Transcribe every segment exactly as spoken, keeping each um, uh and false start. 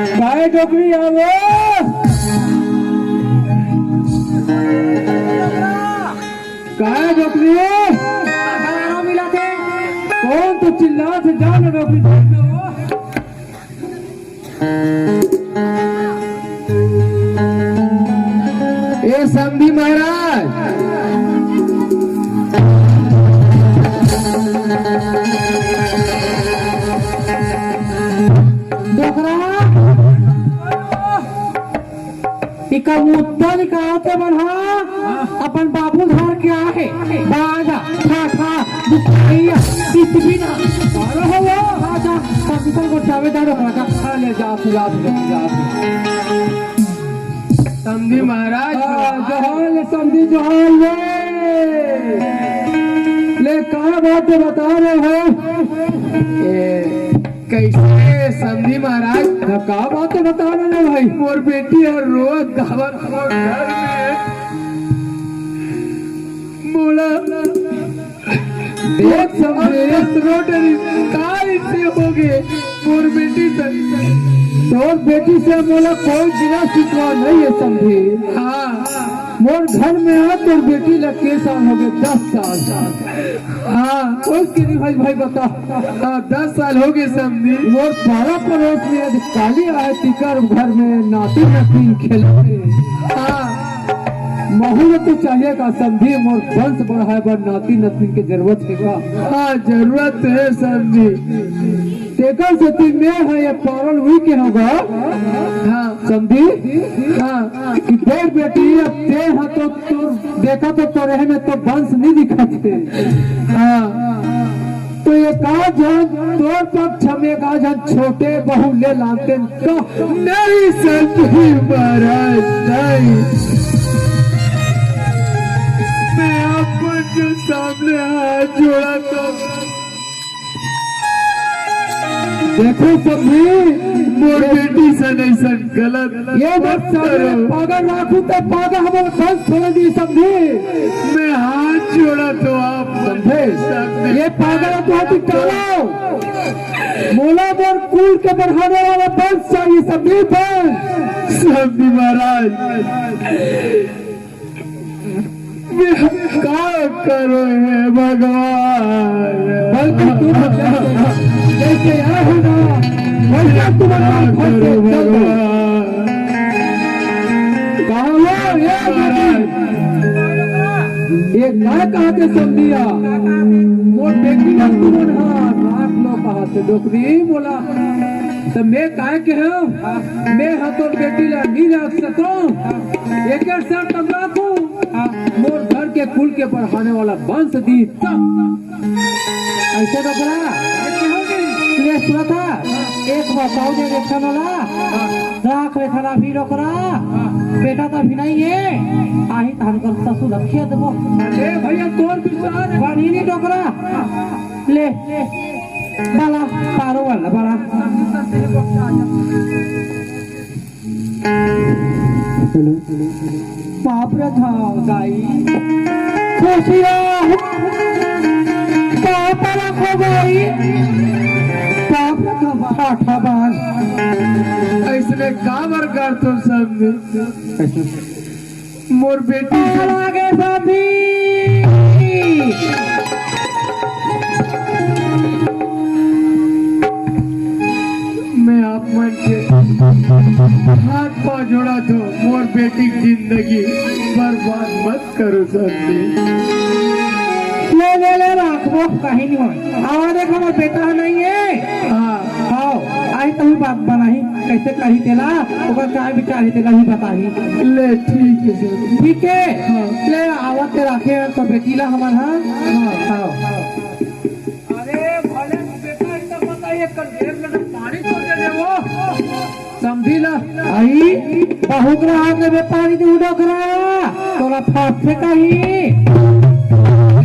काय डोकरी आवो? काय डोकरी? कौन तो चिल्लात हे, जान डोकरी। ए समधी महाराज, डोकरा, इका मुद्दा निकालते मन हा अपन बाबू धार के आहे। बाजा, ठाठा, दुखैया, पिसबिना। अरे हो वो, आजा, पकड़ को जावेदार हो, आजा। हाँ, ले जा, तू जा, तू जा, तू जा। समधी महाराज। हाँ, जोहार ले समधी, जोहार ले। ले, का बात बता रहे हो? ए, कैसे समधी महाराज? हाँ, का बात बता रहे हो भाई? मोर बेटी हर रोत धावत मोर घर में मोला देख समधी। रोटरी काय से होगे मोर बेटी से? तोर बेटी से मोला कोई गिला शिकवा नहीं है समधी। हाँ। मोर घर में आ तोर बेटी ला के साल होगे? दस साल। हाँ। कोई के नहीं भाई, भाई बता। हाँ, दस साल होगे समधी। मोर पारा पड़ोस में आज काली आए तिकर घर में नाती नतिन खेलते। हाँ। महू ल तो चाहिए का समधी, मोर वंश बढ़ाए बर नाती नतिन के जरूरत हे का? हाँ, जरूरत हे समधी। तेकर सेती मैं ह ये पारल हुई के होगा। हाँ। समधी? हाँ। कि देख बेटी, अब ते ह तो तोर देखा तो तोरे में तो वंश नहीं दिखत हे। हाँ। तो एकाध झन तोर पक्ष में एकाध झन छोटे बहू ले लानते का? नहीं समधी महाराज, नहीं। मैं आप मन के सामने हाथ जोड़ा तो देखो समधी, मोर बेटी से नहीं सन गलत ये बात मत सामने करो। पागल राखू तो पागल हमारे बंद खोल दी समधी। मैं हाथ जोड़ा तो आप समझे? ये पागल तो हाथी टालो। मोला मोर कुल के बढ़ाने वाला वंश चाहिए, समधी वंश। समधी महाराज, मैं का करो हे भगवान? बल्कि तुम जैसे, जैसे यह होगा, वैसा तुम्हारा का फल करो दे दो। भगवान? कहा वो ये महाराज। ये का कहते समधिया? मोर बेटी ला तुमन हा राख लो कहा से डोकरी बोला। तो मैं काय कहेंव? मैं हा तोर बेटी ला नहीं राख सकंव। एक शर्त हम राखूं, मोर घर के कुल के बढ़ाने वाला वंश दी तब। ऐसे डोकरा? ले सुनत हा, एक बार पाऊ दे देखा नोला। राख ले थाला भी डोकरा। बेटा तो अभी नहीं है, आही तहन कर ससुर रखिया देबो। ए भैया, तोर विचार है। बनी नहीं डोकरा। ले, बाला, पारो वाला, बाला। बाप रे था गाई। खुशिया। बाप रे खो गई। बाप रे था बाप। ठाठा बाल। ऐसने काबर कर तुम सब ने? मोर बेटी से आगे साथी। मैं आप मन के हाथ पांव जोड़त हंव, मोर बेटी के जिंदगी बर्बाद मत करो साथी। ले, ले, ले, राखबो, कहीं नहीं होय। आवा देख, हमर बेटा नहीं है। हाँ। हाँ, आई तभी बात बनाही, कैसे कही तेला, ओकर का विचार है तेला ही बताही। ले, ठीक है सर। ठीक है? हाँ। ले, आवत के राखे तो बेटी ला हमर, हाँ? हाँ। हाँ। अरे, भले बेटा इतना बताइए, कल डेढ़ लीटर पानी तो दे दे वो। समधी ला। आई, बहुत रहा के बे पानी दे उड़ा करा। तोला फांस से कही।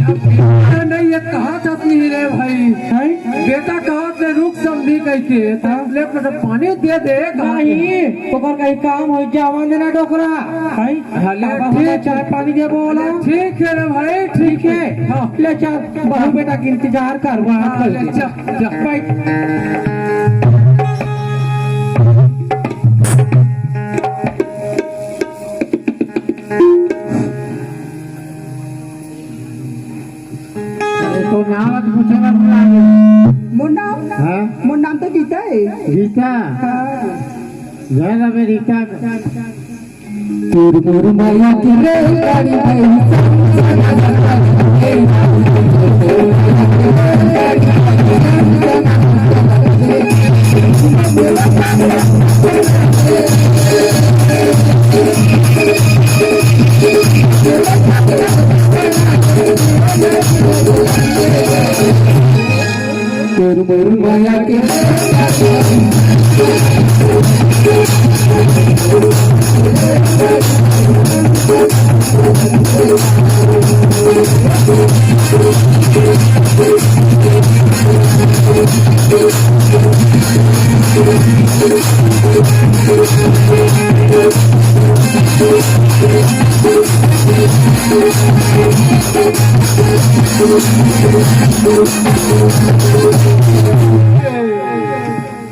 अरे नहीं, ये कहा जाती है रे भाई। हैं? बेटा कहा से रुक समधी कह के, तो ले मतलब पानी दे दे, कहा से। नहीं, ओकर कहीं काम हो जावा देना डोकरा। हैं? हाँ, ले, बाबा, ठीक। चाय पानी दे बोला। ठीक है रे भाई, ठीक ठीक है। है। हाँ। ले चल, बहू बेटा के इंतजार करवा। हाँ, ले चल, चल। बैठ। घर अमेरिका में। तोर मोर माया के रेलगाड़ी में ही तोर मोर माया के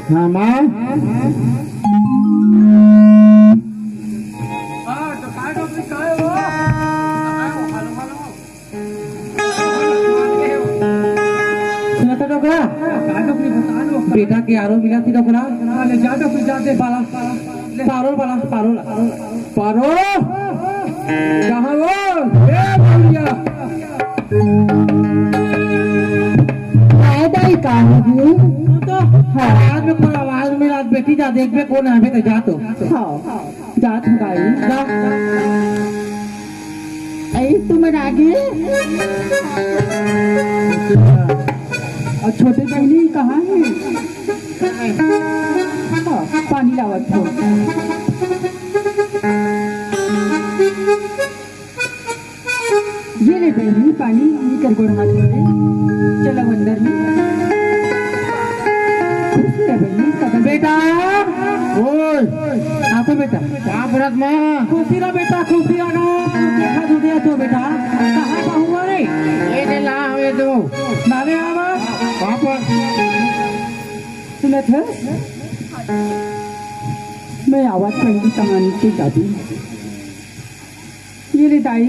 हाँ, माँ। सुनत डोकरा? बेटा के आरो मिला थी डोकरा। हाँ, ले जा डोकरी, जा दे। पाला, पारोल पाला, पारोल। पारोल! कहाँ हो? ए भैया! काय दाई, का हो गई? तू तो हाँ। आवाज में, पर आवाज में रात बेटी जा देखबे कोन आवे त जा तो। हाँ, जात हूँ दाई। जा। ऐ तुम रागी। और छोटी बहनी कहाँ है? हाँ, पानी लावत हो। ये ले बहनी पानी, ये कर गोड़ हाथ धो ले। चलो अंदर में। खुशी है बहनी, कदम बेटा, ओए। आतो बेटा। का बोलत माँ? खुशी रह बेटा, खुशी रह। देखा तू दे तो बेटा। कहाँ का हुआ रे? ये दे ला, ये दो। नाले आवा। पापा। सुनत है? मैं आवाज पंडित कहानी के दादी। ये ले दाई,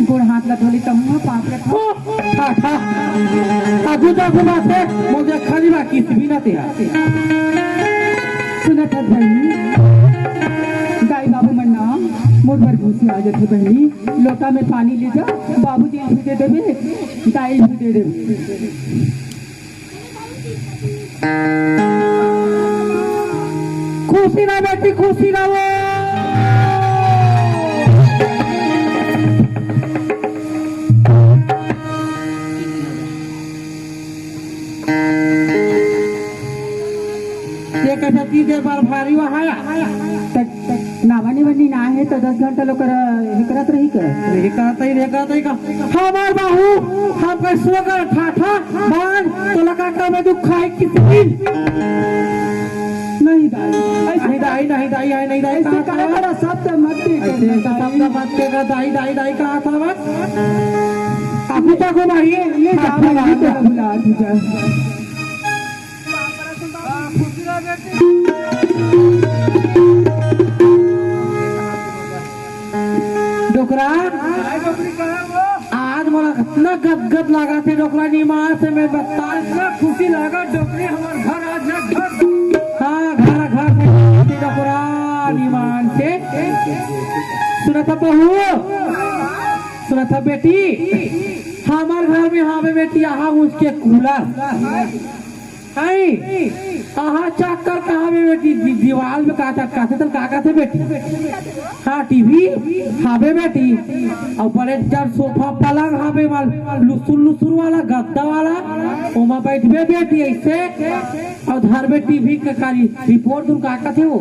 गोड़ हाथ ला धोले तहूँ, पाँव ला धो। ओ, ठा, ठा। आगू जागू बात है, मुझे खाली बाकी से भी ना तेरा। सुनत हस बहिनी, दाई बाबू मन ना मोर बर घुसी आ जाथे बहिनी। लोटा में पानी ले जा, बाबूजी भी दे देबे, दाई भी दे देबे। खुशी रह बेटी, खुशी रह। ये कैसे तीन देर बार भारी वहाया। नावा निवन्नी ना हे त दस घंटा लोग कर हे करत रही का? हे करत ही, हे करत ही का? हमार बाहू, हम कर सुअर कर ठाठा, बांध, तो लगा कर में दुख खाए किस दिन? नहीं दाई, ऐसे नहीं दाई, नहीं दाई, आए नहीं दाई, ऐसे कहा कहा था? करा, शब्द मत के ऐसे करना तो शब्द दाई। मत के कर, दाई, दाई, दाई कहा था बस। अभी तक वो नहीं, ये जा ठाठा भाई, बांध। तो बुला दीजिए। डोकरा, आज मोला इतना गदगद लागत हे डोकरा, निमास में बता। इतना खुशी लागत डोकरी, हमार घर आज ना घर। हाँ, घर, घर में डोकरा निमास से। सुनत बहू, सुनत बेटी, हमार घर में हावे बेटी, आहा उसके कूलर। हाय, आहा चक्कर कहाँ में बेटी, दि-, दीवाल में का चटकाथे त का कहथे बेटी? हाँ, टीवी हावे बेटी, अउ बड़े जड़ सोफा पलंग हावे वाल, लुसुर लुसुर वाला गद्दा वाला, ओमा बैठबे बेटी ऐसे, अउ धरबे टीवी के कारी रिपोर्ट दुन का कहथे वो?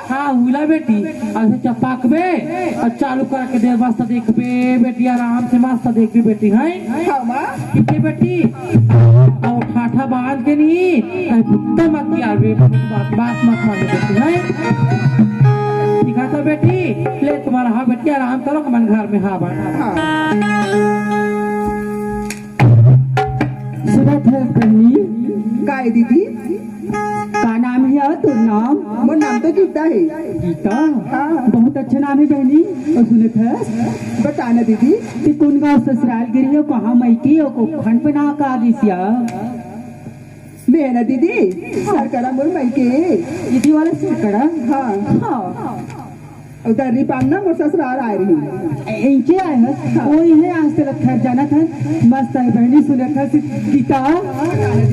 हाँ, उला बेटी, ऐसे चपकबे, अउ चालू करके दे मस्त देखबे बेटी, आराम से मस्त देखबे बेटी, हैं? हाँ, माँ। ठीक है बेटी, अउ ठाठा बांध के नहीं, कहीं कुत्ता मत किया बे, बात, बात मत माने बेटी, हैं? ठीक है तो बेटी, ले तुम्हारा हाँ बेटी, आराम करो, हमन घर में हाँ बन। हाँ। सुनत हस बहिनी? काय दीदी? का नाम हे तोर नाम? मोर नाम तो गीता हे। गीता? हाँ। बहुत अच्छा नाम हे बहिनी। अउ सुनत हस? बता ना दीदी। ते कोन गाँव ससुराल गे रहे हो, कहाँ मइके हो, को खंड पे ना का दिसिया? मैं ना दीदी, सरकड़ा मोर मायके। दीदी वाला सरकड़ा? हाँ। हाँ। अउ दर्री पान ना मोर ससुराल आए रही। इनके आए हस? हाँ। ओ इहे आज तलक घर जाना था। मस्त है बहिनी, सुनत हस गीता।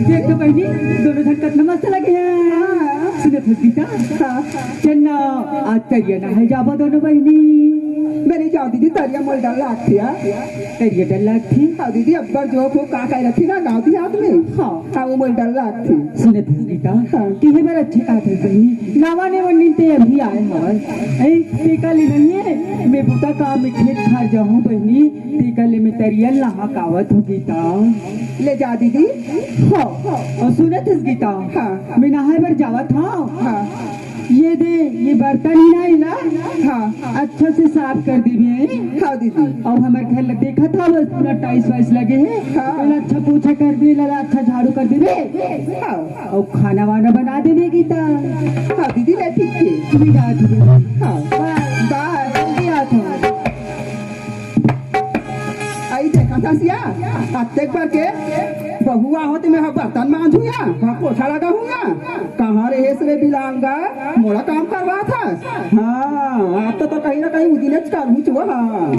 देख तो बहिनी, दोनों झन कतना मस्त लगे हैं। हाँ। सुनत हस गीता? हाँ। चल ना, आज तरिया नहाए जाबो दोनों बहिनी। मैं नहीं जाओ दीदी, तरिया मोर डर लागथे। तरिया डर लागथे? हाँ दीदी, अब्बड़ जोंक हो का कहे रथे ना गाँव देहात में। हाँ। हाँ, वो मोर डर लागथे। सुनत हस गीता? हाँ। किहे बर अच्छे कहत हस बहिनी, नवा नेवन नींदे अभी आए हवस। ए, तेकर ले नहीं है, मैं बूता काम में खेत खार जाहूँ बहिनी, तेकर ले मैं तरिया नहा के आवत हूँ गीता। ले जा दीदी। हाँ, अउ सुनत हस गीता? हाँ। मैं नहाए बर जावत हूँ। हाँ। ये दे, ये बर्तन ही ना, इला हाँ। अच्छा से साफ कर देबे। हाँ दीदी। अउ हमर घर ल देखत हवस, पूरा टाइल्स वाइल्स लगे हे। हाँ। एला अच्छा पोछा कर दे, एला अच्छा झाड़ू कर देबे। हाँ। अउ खाना वाना बना देबे गीता। हाँ दीदी, मैं ठीक हे। तुम ही जात हो। हाँ। बाय। बाय। जल्दी आत हो। आई देखा था सिया, अतेक बर के बहुआ होते मैं ह बर्तन मांजू या, ह पोछा लगाहूँ या। कहाँ रे हेस रे बिलांगा, मोला काम करवा था। हाँ, आप तो, तो कहीं ना कहीं उदिने चालू चुआ। हाँ।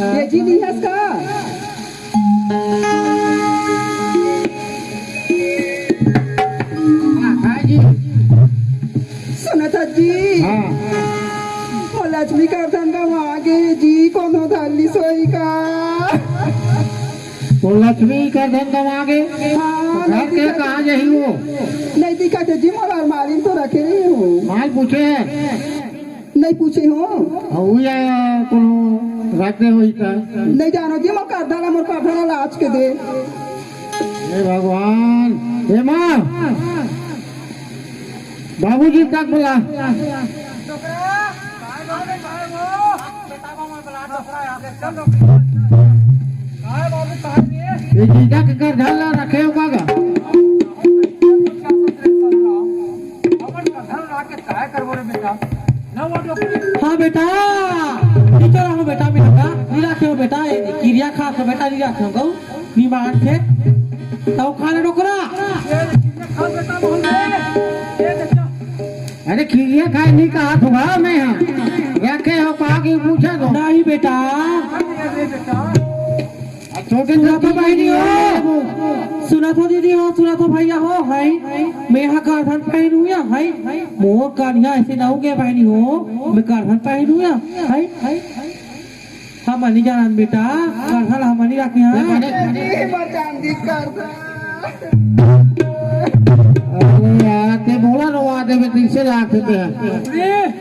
ये जी नी हस का? हाँ, हाँ जी। सुनत हस जी? हाँ। ओ लक्ष्मी करधन गंवा गे जी, कोनो धर लिस होही का? ओ लक्ष्मी करधन गंवा गे? हाँ, घर नहीं के दिखत। कहाँ जाही वो? नहीं दिखत हे जी, मोला अलमारी में तो रखे रही हूँ। माल पूछे? नहीं पूछे हो? अउ या कोनो रख दे होही त। नहीं जानो जी, मोर करधन ला, मोर करधन ला लाज के दे। हे भगवान, हे माँ, बाबूजी तक बुला। ये जीजा के करधन ला रखे हो का गा? हाँ बेटा, नी तो रहो बेटा, बेटा, नी राखे हो बेटा, ए, किरिया खा के बेटा, नी राखे हो गऊ, नी मार के, तब खा ले डोकरा। अरे किरिया खाए नी कहा थोड़ा मैं, हाँ। रखे हो कहा कि पूछा तो। नहीं बेटा। छोटे सुनत हो बहिनी हो, सुनत हो दीदी हो, सुनत हो भैया हो, है, मैं हा करधन पहनू या, है, मोर कनिहा ऐसे ना हो गया बहिनी हो, मैं करधन पहनू या, है, हम नहीं जानन बेटा, करधन हम नहीं रखे हैं। अरे, मर जान दी करधन। अरे यार, ते बोला रो आ देवे, तीन से लाख रुपया। ए,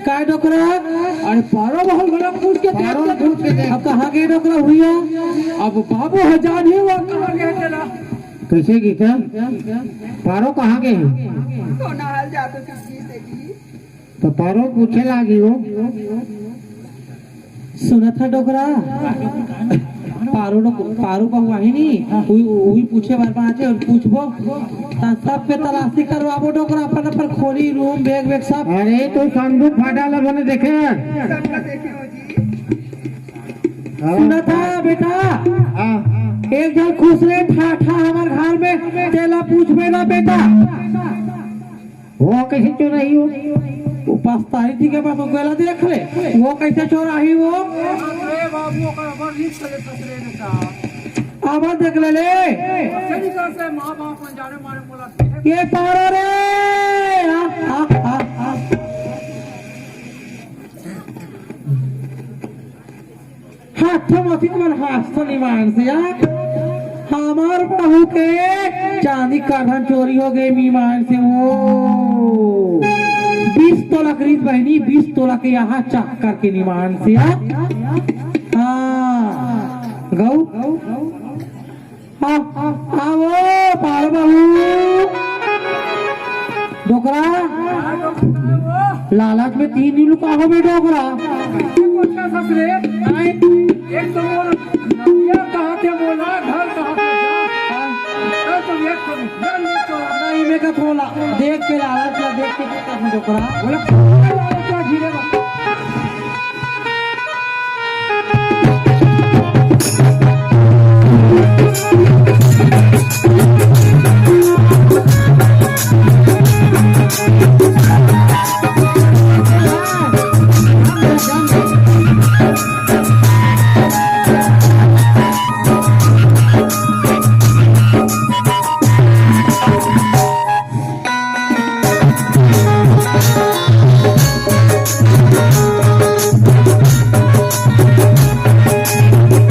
काय डोकरा? अरे पारो बहुत घना पूछ के देख पारो ले। पूछ के देख। अब कहाँ गे डोकरा हुई है? अब बाबू हजार ही हुआ कहाँ गया तेरा? कैसे गीता? पारो कहाँ गे? तो नहाल जातो किसी से जी। तो पारो पूछे लागी हो। सुनत ह डोकरा, पारो डोक-, पारो बहु आही नी, उही, उही पूछे बर बात हे, अउ पूछबो, त सबके तलाशी करवाबो डोकरा, अपन, अपन खोली, रूम, बैग, बैग सब। अरे, तू संदूक फाटा ला बने देखे। हाँ। सुनत ह बेटा, हाँ। एक झन खुसरे ठाठा हमर घर में, तेला पूछबे ना बेटा। वो कैसे चोराही हो? वो पछताही थी के पास, वो गला देख ले। वो कैसे चोराही हो? अरे बाबू, ओकर अबर रिस्क ले ससुरे ने का। अबर देख ले ले। सही कर से माँ बाप मन जाने मारे बोला। ये पारो रे। आ, आ, आ, आ। हाथ मतित मन हाथ तो निमान से यार। हमार बहू के चांदी करधन चोरी हो गए मीमान से वो। बीस तोला करीब बहनी, बीस तोला के यहाँ चक करके निमान से यार। हाँ, गऊ। हाँ, हाँ, वो पारो लालच में तीन दिन लुका हो बे डोकरा। ये कोन सा ससुरे? आए। एक तो मोर नदिया कहाँ थे बोला, घर कहाँ थे जा? हाँ। अरे तो एक तो घर में तो नहीं, मैं का थोला। देख के लालच ला, देख के कितना डोकरा। बोला, लालच ला घिरे बा।